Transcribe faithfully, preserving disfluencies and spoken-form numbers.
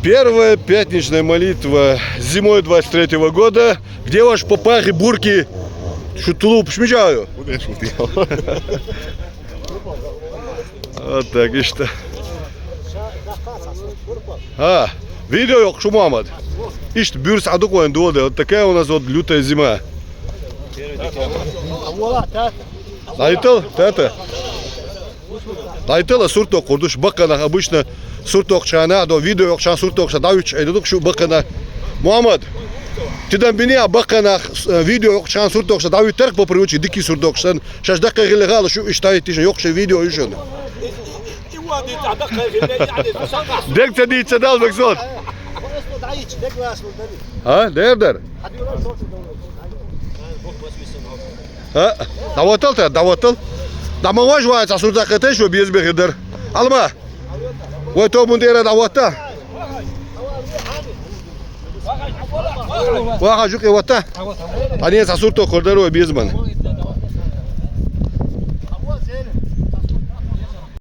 Первая пятничная молитва зимой двадцать третьего года. Где ваш папахи, бурки? Шу тулуп шмижаю. Вот так и что. А, видео йокъуш, Мухьаммад? Иштта буьрса Ӏадукъойн дола де. Вот такая у нас вот лютая зима. Дайтал, тата. Дайтала сурт тохкур душ баккханах обычно. Сурт тохчхьана, до видео йокъуш сурт тохча давич айдук шу баккханах. Мухьаммад, тидан бини а баккханах, э, видео йокъуш сурт тохча давит тарк по привычке дики сурт тохчан. Шаш даккха гиле гала шу иштайт тишин йокъуш видео юшан. Дег ца дийца дал бексот. А, дер дер. А, даватал та, даватал. Дама важ вай, ца сурт даккха теш, безбе хидар. Алма. Вай то бун дера давата. Ва хажук и вата. Ани ца сурт тохкур дар вай безман.